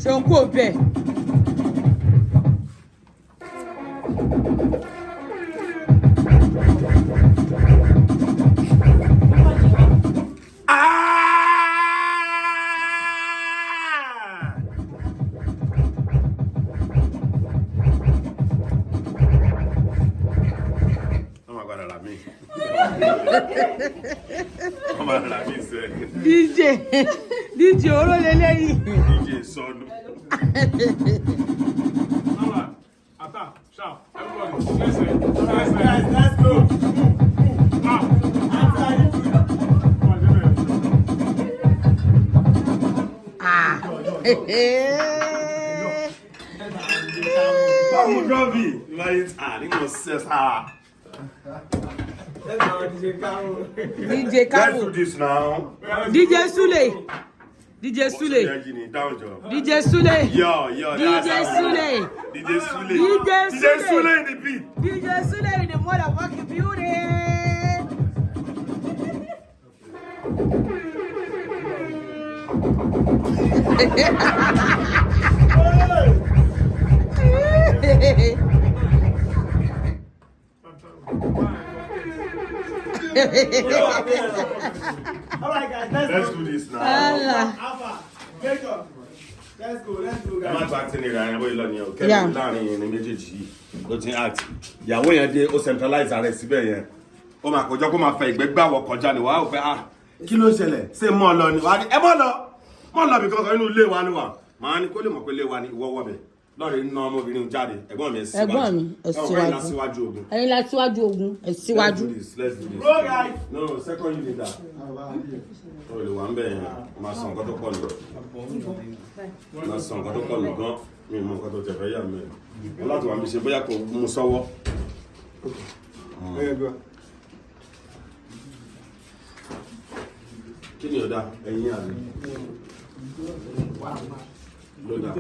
Ṣeun kò bẹ́ẹ̀. Ah! Wọ́n máa padà rà mí. Wọ́n máa rà mí sẹ́. DJ DJ oró leléyìí. DJ sọnù. Alright, attack, shout, everybody, listen, listen. Guys, let's go. Move, move, out. After you. Come on, Jimmy. Ah. Báwo gọ́bì? Láyé à ní mo ṣe sára. DJ Let's Kabo. do this now. DJ Sule. DJ Sule. Down jọ. DJ Sule. Yo, yo, that's DJ how we Sule. do. DJ Sule. DJ DJ Sule. Sule in the beat. DJ Sule in the motherfucking building. All right, guys, let's, Let's go. do this now. Allah. Alpha, Jacob. Let's go, let's go, Ẹ má guys. gba tí nira yẹn bóyá lọ nìyẹn o. Yeah. Kẹ́mi láàrin yẹn ní méjèèjì yìí ló ti ń act. Ìyàwó yẹn dé ó centralize ara ẹ̀ síbẹ̀ yẹn. Ó máa kọjá kó máa fẹ ìgbẹ́ gbàwọ̀ kọjá ni wàá ò fẹ́ ah kí ló ń ṣẹlẹ̀ ṣé mọ́ ọ lọ ni wàá ní ẹ mọ́ lọ mọ́ lọ bí kankan inú ilé wa ló wà. Màá ní kó lè mọ̀ pé ilé wa ni ìwọ wọ̀ bẹ̀. Lọ́ọ̀rẹ́ ń ná ọmọbìnrin jáde ẹ̀gbọ́n mi ẹ̀ síwájú. Ẹ̀gbọ́n mi, ẹ̀ Ẹ̀gbọ́n mi síwájú. síwájú ogun. Ẹ̀yin la síwájú ogun, ẹ̀ síwájú. Let's do this. Let's do this. Go, guys. No, second unit da. O lè wà ń bẹ̀ yẹn. O máa san nǹkan tó pọ̀ lọ. O máa san nǹkan tó pọ̀ lọ gan. Mi ò mọ nǹkan tó tẹ̀ fẹ́ yà mí. O láti wà mí ṣe bóyá kò mú sọ́wọ́. Kí ni ọ̀dà? Ẹyin àná. Ló dà.